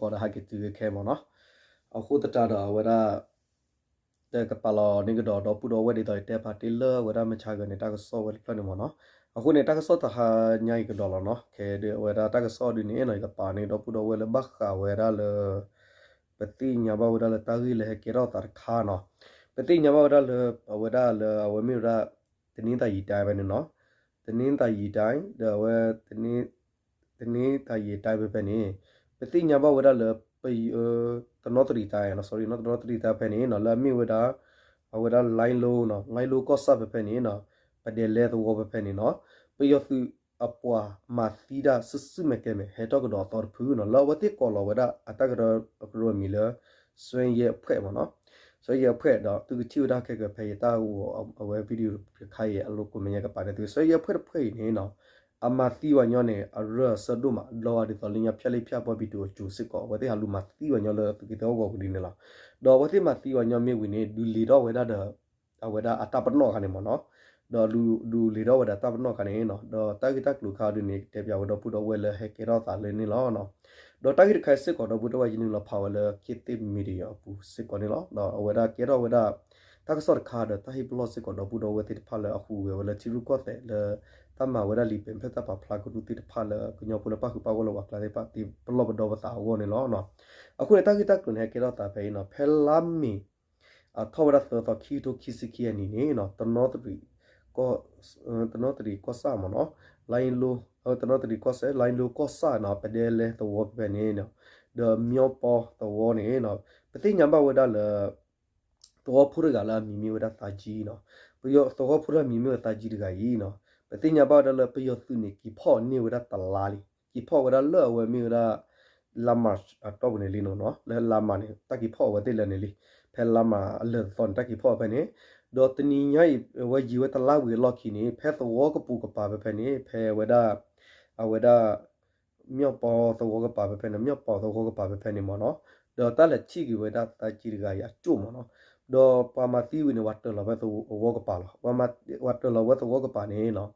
ကီးဒီးဟဲက့ၤတုၤခဲမ့ၢ်နီၤ. အဃိသတးဒီးအဝဲဒၣ် တကပာ်လီၤန့ၢ်ကဒီးဒီပုၢ်ဒီဝဲၢ်ဒ်သိးယတဲဖးတ့ၢ်လၢအဝဲဒၣ်မုၢ်ဆါဂၤန့ၣ် တၢ်ကစီၣ်ဝဲတဖျၢၣ်န့ၣ်မ့ၢ်နီၤ. အဃိန့ၣ် တၢ်ကစီၣ်တဟါညါအံၤကဒီးလီၤနီၤ. ခဲဒ်အဝဲဒၣ်တၢ်ကစီၣ်ဒ်န့ၣ်နီၤ ယကပာ်န့ၢ်ဒီပုၢ်ဒီဝဲၢ်လၢဘၣ်ဃးဝဲဒၣ်လၢ ပသ့ၣ်ညါဘၣ်ဝဲဒၣ်လၢတၢ်ဂ့ၢ်လၢဟဲကဲထီၣ်သးတခါနီၤ. ပသ့ၣ်ညါဘၣ်ဝဲဒၣ်လၢ အဝဲဒၣ်လၢအဝဲမ့ၢ်ဝဲဒၣ် တနင်္သာရီတိုင်း ဖဲန့ၣ်နီၤ. တနင်္သာရီတိုင်း ဒီးအဝဲ တနင်္သာရီတိုင်း ဖဲဖဲန့ၣ် ပသ့ၣ်ညါဘၣ်ဝဲဒၣ်လၢ ပ တနီသရံၣ်တိုင်း sorry နီၤ တနီသရံၣ်တိုင်းဖဲန့ၣ်နီၤ လၢအမ့ၢ်ဝဲဒၣ် အဝဲဒၣ် လိုင်းလိနီၤ လိုင်းလိကီၢ်ဆၣ်ဖဲဖဲန့ၣ်နီၤ ပဒဲလဲသဝီဖဲဖဲန့ၣ်နီၤ ပယီၤသုးအပှၤမၤသံတၢ်စုာ်စုာ်မဲာ်ကဲမဲာ် ဟဲထီၣ်ကဒီးအသီတဖုနီၤ လၢအဝဲသ့ၣ်ကိးလီၤဝဲဒၣ်အတၢ်ကရၢကရိအမံၤလၢ စွဲယဲၢ်ဖှဲးမ့ၢ်နီၤ. စွဲယဲၢ်ဖှဲး ဒီးသုကထံၣ်ဝဲဒၣ်ခဲကဖဲယတၢ်ဂီၤအဝဲ video တခါအံၤ အလိၤကိးမဲာ်ညါကပာ်န့ၢ်သု စွဲယဲၢ်ဖှဲးတဖှဲးအံၤန့ၣ်နီၤ အမၤသံဝဲညီန့ၣ် အရၢၢ်အဆၢဒိၣ်မး ဒီးဒ်သိးလၢညါဖၠၣ်လံဖၠၣ်ပှၢ်ဘံတူအစိၤစ့ၢ်ကီး အဝဲသ့ၣ်ဟးလူၤမၤသံဝဲညီလၢသုးက့သၢဂီၤပူၤဒ်န့ၣ်လီၤ. ဒီးအဝဲသ့ၣ်မၤသံဝဲညီမ့ၢ်ဝံၤန့ၣ် ဒုးလ့ၤထီၣ်ဝဲဒၣ်ဒီး အဝဲဒၣ်အတၢ်ပနီၣ်အခါန့ၣ်မ့ၢ်နီၤ ဒီးဒုးလ့ၤထီၣ်ဝဲဒၣ်တၢ်ပနီၣ်အခါန့ၣ်နီၤ ဒီးတၢ်ဂ့ၢ်တၢ်ကျိၤခါဒ်န့ၣ် ကတဲပၠးဝဲဒီပုၢ်ဒီဝဲၢ်လၢဟဲကဲထီၣ်သးလၢန့ၣ်လီၤ. ဒီးတၢ်ဂ့ၢ်တခါအံၤစ့ၢ်ကီး ဒီပုၢ်ဒီဝဲၢ်ယနုာ်လီၤဖးဝဲလၢ ခေတ်သစ် Media အပူၤစ့ၢ်ကီးန့ၣ်လီၤ. ဒီးအဝဲဒၣ်ကဲထီၣ်ဝဲဒၣ် တၢ်ကစီၣ်တခါဒီးတၢ်ဟ့ၣ်ပလီၢ်စ့ၢ်ကီး ဒီပုၢ်ဒီဝဲၢ်သ့ၣ်တဖၣ်လၢအဟူးဂဲၤဝဲလၢထံရူၢ်ကီၢ်သဲးလၢ တၢ်မၤဝဲဒၣ်လံာ်ပယ်ဖျဲၣ်တၢ်ပာ်ဖျါကရူၢ်သ့ၣ်တဖၣ်လၢ ကညီဖိလၢပၣ်ဃုာ်ပၣ်ဂီၢ်လၢပှၤကျါသ့ၣ်တဖၣ် တ့ပလီၢ်ပဒီပသးအဂီၢ်န့ၣ်လီၤ. အဃိန့ၣ် တၢ်ဂ့ၢ်တၢ်ကျိၤန့ၣ် ဟဲကဲထီၣ်သးဖဲအံၤနီၤ ဖဲလါမ့ၤ အထီၣ်ဝဲဒၣ်သၢသီ ခံကထိခံဆံခံအနံၤန့ၣ်နီၤ တနီသရံၣ် တနီသရံၣ်ကီၢ်ဆၣ်မ့ၢ်နီၤ လိုင်းလိ တနီသရံၣ်ကီၢ်ဆၣ် လိုင်းလိကီၢ်ဆၣ်နီၤ ပဒဲလဲသဝီဖဲဖဲန့ၣ် ဒီးမၠီၣ်ပီသဝီန့ၣ် ပသ့ၣ်ညါဘၣ်ဝဲဒၣ်လၢ သဝီဖိတဂၤလၢအမံၤမ့ၢ်ဝဲဒၣ်သးကံနီၤ ပယီၤသဝီဖိလၢအမံၤမ့ၢ်ဝဲသးကံတဂၤအံၤနီၤ ပသ့ၣ်ညါဘၣ်ဝဲဒၣ်လၢပယီၤသုးန့ၣ် က့ၤဖီၣ်န့ၢ်ဝဲဒၣ်တလါလံ က့ၤဖီၣ်ဝဲဒၣ်လၢအဝဲမ့ၢ်ဝဲဒၣ် လါမၢ်ၡး အတီၢ်ပူၤန့ၣ်လံနီၤ လၢလါမၢ်န့ၣ် တၢ်က့ၤဖီၣ်အဝဲသ့ၣ်လၢန့ၣ်လံ ဖဲလါမၢ်အလၢာ်သီန့ၣ် တၢ်က့ၤဖီၣ်ဝဲဖဲန့ၣ် ဒီးတနံၤညါအံၤ အဝဲယံာ်ဝဲတလါဝံၤအလီၢ်ခံန့ၣ် ဖဲသဝီကပူၤကပၤဖဲဖဲန့ၣ် ဖဲဝဲဒၣ် အဝဲဒၣ် မၠီၣ်ပီသဝီကပၤဖဲဖဲန့ၣ် မၠီၣ်ပီသဝီကပၤဖဲဖဲန့ၣ်မ့ၢ်နီၤ ဒီးတၢ်လဲၤထံၣ်က့ၤဝဲဒၣ်သးကံတဂၤအံၤအကၠိၣ်မ့ၢ်နီၤ ဒီးပှၤမၤသံဝံၤန့ၣ် ပှၤတၢၢ်လီၤဝဲသဝီကပၤလီၤ ပှၤတၢၢ်လီၤဝဲသဝီကပၤန့ၣ်နီၤ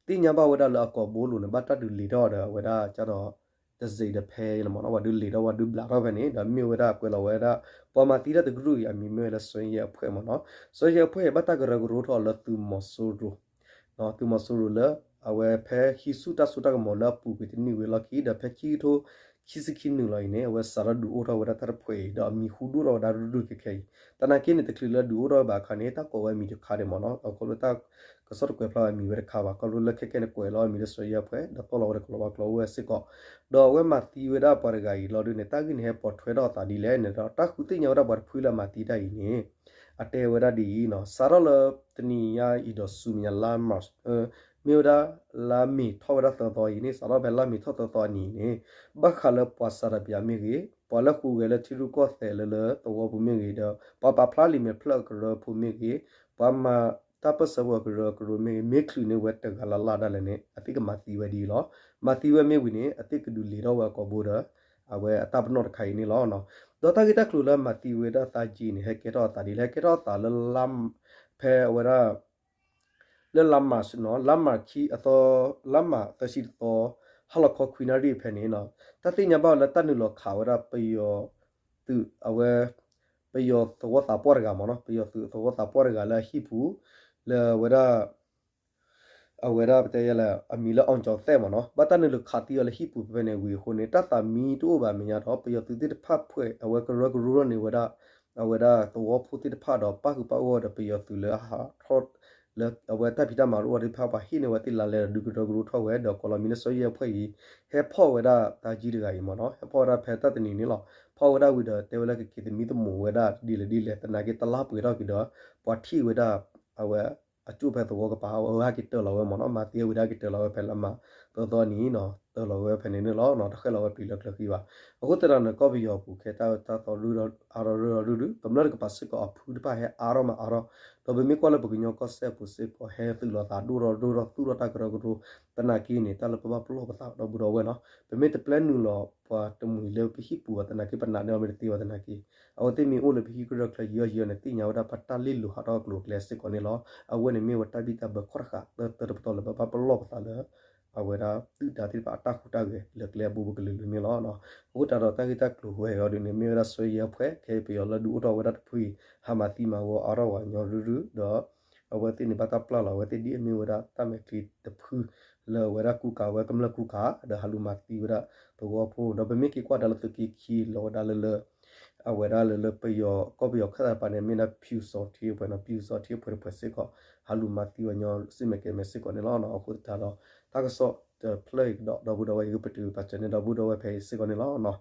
သ့ၣ်ညါဘၣ်ဝဲဒၣ်လၢအကိာ်ဘိလိၤန့ၣ် ဘၣ်တၢ်ဒုးလ့ၤထီၣ်ဒီးအဝဲဒၣ်ကဒီး တစ့းဒီးဖဲမ့ၢ်နီၤ ပှၤဒုးလ့ၤထီၣ်ပှၤဒုးဘျးထီၣ်ဖဲန့ၣ် ဒီးမ့ၢ်ဝဲဒၣ်ကွဲးလီၤဝဲဒၣ် ပှၤမၤသံတၢ်တကရူၢ်အံၤ အမံၤမ့ၢ်ဝဲလၢစွဲယဲၢ်အဖှဲးမ့ၢ်နီၤ စွဲယဲၢ်အဖှဲးအံၤ ဘၣ်တၢ်ကရၢကရိထီၣ်လၢသုးမီၤစိရိၤ သုးမီၤစိရိၤလၢ အဝဲဖဲဟံးဆူၣ်တၢ်စိတၢ်ကမီၤလၢအပူၤကွံာ်တနံၣ်ဝံၤအလီၢ်ခံ ဒီးဖဲခံကထိခံဆံခံနုာ်လီၤအံၤန့ၣ် အဝဲစးထီၣ်ဒုးအိၣ်ထီၣ်ဝဲဒၣ်တၢ်တဖှဲးအံၤ ဒီးအမံၤဟူဒိၣ်ထီၣ်ဝဲဒၣ်ရုၢ်ရုၢ်ခဲခဲအံၤ သနာ်က့န့ၣ် တချုးလၢဒုးအိၣ်ထီၣ်ဝဲဘၣ်အခါန့ၣ် တၢ်ကိးဝဲအမံၤတခါဒံးမ့ၢ်နီၤ အခီဖျိတၢ်ကစီၣ်တကွဲးဖျါဝဲအမံၤဝဲတခါဘၣ် ခီဖျိလၢခဲခဲန့ၣ်ကွဲးလီၤအမံၤလၢစွဲယဲၢ်အဖှဲး ဒီးတီၢ်လီၤဝဲတကလီၤဘၣ်ကလီအိၣ်ဝဲစ့ၢ်ကီး ဒီးအဝဲမၤသံဝဲဒၣ်ပှၤတဂၤအံၤလီၤဒုးန့ၣ် တၢ်ဂ့ၢ်န့ၣ်ဟဲပိာ်ထွဲထီၣ်အသးဒ်လဲၣ်န့ၣ်ဒီး တၢ်ဃုသ့ၣ်ညါဝဲဒၣ်ပှၤတဖုလၢအမၤသံတၢ်အံၤန့ၣ် အတဲဝဲဒၣ်ဒ်အံၤနီၤ စးထီၣ်လၢတနံၤညါအံၤဒီးဆူမဲာ်ညါလါမၢ်ၡး မ့ၢ်ဝဲဒၣ်လါမ့ၤထီၣ်ဝဲဒၣ်သၢသီအံၤန့ၣ် စးထီၣ်ဖဲလါမ့ၤထီၣ်သၢသီအနံၤန့ၣ် ဘၣ်ဃးလၢပှၤစးထီၣ်ပၠးမ့ၢ်ဂ့ၤ ပှၤလၢဟူးဂဲၤလၢထံရူၢ်ကီၢ်သဲးလၢလၢသဝီပူၤမ့ၢ်ဂ့ၤဒီး ပှၤပာ်ဖျါလံာ်မဲာ်ဖျၢၣ်အကရၢဖိမ့ၢ်ဂ့ၤ ပှၤမၤတၢ်ပၢၢ်ဆၢဖိအကရၢကရိမ့ၢ်ဂ့ၤ မ့ၢ်ချုးန့ၢ်ဝဲတဂၤလၢ်လၢ်ဒၣ်လဲာ်န့ၣ် အသ့ၣ်ကမၤသံဝဲဒ်အံၤလီၤ. မၤသံဝဲမ့ၢ်ဝံၤန့ၣ် အသ့ၣ်ကဒုးလ့ၤထီၣ်ဝဲအကိာ်ဘိဒီး အဝဲအတၢ်ပနီၣ်တခါအံၤန့ၣ်လီၤ. ဒီးတၢ်ဂ့ၢ်တၢ်ကျိၤလၢမၤသံဝဲဒၣ်သးကံန့ၣ် ဟဲကဲထီၣ်အသးဒ်လဲၣ် ဟဲကဲထီၣ်အသးလၢ ဖဲအဝဲဒၣ် လၢလါမၢ်ၡးနီၤ လါမၢ်ၡးခံအသီ လါမၢ်ၡးသၢဆံတသီ ဟါလီၤခီခွံနၣ်ရံၣ်ဖဲန့ၣ်နီၤ တၢ်သ့ၣ်ညါဘၣ်ဝဲလၢတၢ်နုာ်လီၤခးဝဲဒၣ်ပယီၤသုးအဝဲ ပယီၤသဝီသးပှၢ်တဂၤမ့ၢ်နီၤ ပယီၤသုးသဝီသးပှၢ်တဂၤလၢအဟံၣ်ပူၤ လၢအဝဲဒၣ် အဝဲဒၣ်ပတဲယဲလၢ အမံၤလၢ အောင်ကျော်သက် မ့ၢ်နီၤ ဘၣ်တၢ်နုာ်လီၤခးသံအီၤလၢဟံၣ်ပူၤဖဲဖဲန့ၣ်ဝံၤအဃိန့ၣ် တၢ်သးမံတအိၣ်ဘၣ်အမဲာ်ညါဒီး ပယီၤသုးသ့ၣ်တဖၣ်ဖှဲး အဝဲကရၢကရိထီၣ်န့ၢ်ဝဲဒၣ် အဝဲဒၣ်သဝီဖိသ့ၣ်တဖၣ်ဒီး ပၣ်ဃုာ်ပၣ်ဂီၢ်ဒီးပယီၤသုးလၢအဟးထီၣ် လၢအဝဲတၢ်ဖံးတၢ်မၤတအိၣ်သ့ၣ်တဖၣ် ပှၤဟ့ၣ်န့ၢ်ဝဲသ့ၣ်လါလဲဒီးဒုးကရၢကရိထီၣ်ဝဲ ဒီးကိးလီၤမံၤလၢစီၤယဲၢ်ဖှဲးအံၤ ဟဲဖီၣ်ဝဲဒၣ်သးကံတဂၤအံၤမ့ၢ်နီၤ ဟဲဖီၣ်ဝဲဒၣ်ဖဲတၢ်တနံၤန့ၣ်လီၤ. ဖီၣ်ဝဲဒၣ်ဝံၤဒီးတဲဝဲလၢကက့ၤသမံသမိးဝဲဒၣ်ဒ်လဲၣ်ဒ်လဲၣ် သနာ်က့တလါပှဲၤထီၣ်က့ၤဒီး ပှၤထံၣ်ဝဲဒၣ် အဝဲ အကၠိၣ်ဖဲသဝီကပၤ အဝဲဟဲက့ၤတၢၢ်လီၤဝဲမ့ၢ်နီၤ မၤသံဝဲဒၣ်က့ၤတၢၢ်လီၤဝဲဖဲလါမၢ်သၢသီနံၤနီၤ တၢၢ်လီၤဝဲဖဲန့ၣ်န့ၣ်လီၤ တဃဲၣ်လီၤဝဲပျံၤလၢကျၢၤဃံဘၣ်. အဃိသတးန့ၣ် ကီၢ်ပယီၤပူၤခဲတၢ်တၢ်သီရုၢ်ဒီးအါထီၣ်ရုၢ်ထီၣ်ရုၢ်ဒုး ကမျၢၢ်တကပၤစ့ၢ်ကီးအဖုတဖၣ်ဟဲအါထီၣ်မးအါထီၣ် ဒီးပမ့ၢ်ကွၢ်လၢပကညီကီၢ်စဲၣ်ပူၤစ့ၢ်ကီး ဟဲသုးလီၤသးဒိၣ်ထီၣ်ဒိၣ်ထီၣ်သူၣ်ထီၣ်တၢ်ကရၢကရိ သနာ်က့န့ၣ် တၢ်လၢပဘၣ်ပလီၢ်ပသးဒီပုၢ်ဒီဝဲၢ်နီၤ ပမ့ၢ်တပျဲနုာ်လီၤပှၤတမှံၤလၢပဟံၣ်ပူၤဘၣ်သနာ်က့ ပနာ်န့ၢ်အီၤမ့ၢ်တသ့ဘၣ်သနာ်က့ အဝဲသ့ၣ်မ့ၢ်အိၣ်လၢပဟံၣ်ကရၢၢ်ချၢယီယီန့ၣ် သ့ၣ်ညါဝဲဒၣ်ပတၢ်လ့ၢ်လိၤဟးထီၣ်အကျိၤအကျဲစ့ၢ်ကီးန့ၣ်လီၤ. အဝဲန့ၣ်မ့ၢ်ဝဲတၢ်ဘံၣ်တၢ်ဘၢခီၣ်တဃာ် တၢတပတီၢ်လၢပဘၣ်ပလီၢ်ပသးလၢ အဝဲဒၣ်သုးဒါသ့ၣ်တဖၣ်အတၢ်ဟူးတၢ်ဂဲၤလၢကျဲအဘိဘိကလုာ်လုာ်န့ၣ်လီၤ. အဃိသတးဒီးတၢ်ဂ့ၢ်တၢ်ကျိၤဝဲအံၤဒ်န့ၣ် မ့ၢ်ဝဲဒၣ် စွဲယဲၢ် အဖွဲ့ ခဲအံၤပယီၤလၢဒုးအိၣ်ထီၣ်ဝဲဒၣ်တဖုအံၤ ဟးမၤသံမၤဝီအါထီၣ်ဝဲညီရုၢ်ရုၢ်ဒီး အဝဲသ့ၣ်န့ၣ်ဘၣ်တၢ်ပျၢ်လီၤအဝဲသ့ၣ်ဒ်အမ့ၢ်ဝဲဒၣ်တၢ်မဲာ်ချံတဖု လၢအဝဲဒၣ်ကူကၤဝဲကမျၢၢ်ကူကၤ ဒီးဟးလူၤမၤသံဝဲဒၣ်သဝီဖိ ဒီးပမ့ၢ်က့ၤကွၢ်ဒါလၢသုးက့ခံလီၤဝဲဒၣ်လၢလၢ အဝဲဒၣ်လၢလၢပယီၤကီၢ်ပယီၤခၢၣ်သးတကပၤန့ၣ် မ့ၢ်ဒၣ် ပျူစောထီး အဖွဲ့ နီၤ ပျူစောထီး အဖွဲ့ တဖုစ့ၢ်ကီး ဟးလူၤမၤသံဝဲညီစံၣ်မဲာ်ကဲမဲာ်စ့ၢ်ကီးန့ၣ်လီၤ. အဃိသတးဒီး တၢ်ကစီၣ်တဖျၢၣ်အံၤကဒီး ဒီပုၢ်ဒီဝဲၢ် ယကပတုာ်ပာ်စၢၤန့ၢ်ဒီပုၢ်ဒီဝဲၢ်ဖဲအံၤစ့ၢ်ကီးန့ၣ်လီၤ. ဒီး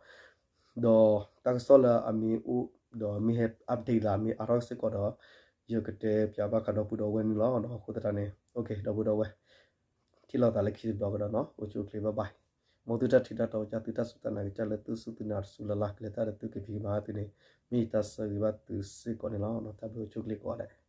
တၢ်ကစီၣ်လၢအမ့ၢ်အိၣ် ဒီးမ့ၢ်ဟဲ update လၢအမ့ၢ်အါထီၣ်စ့ၢ်ကီးဒီး ယကတဲပၠးဘၣ်ဃးဒီပုၢ်ဒီဝဲၢ်န့ၣ်လီၤ. အဃိသတးန့ၣ် ဒီပုၢ်ဒီဝဲၢ် ထံၣ်လိာ်သးလၢခံတဘျီကဒီးနီၤ အိၣ်ဆူၣ်အိၣ်ချ့ bye bye. မ်သုတၢ်ထံၣ်တၢ်တီကစၢ်သုတၢ်စူၢ်တၢ်နာ်ကစၢ်လၢသုစူၢ်သုနာ်တစူၢ်လၢ်လၢ် ကလဲၤတၢ်ဒီးသုကဖံးကမၤသုန့ၣ် မ့ၢ်ယတၢ်ဆၢဂ့ၤဘၣ်သုစ့ၢ်ကီးန့ၣ်လီၤ. တၢ်ဘျုးအိၣ်ဆူၣ်အိၣ်ချ့ကိးဂၤဒဲး.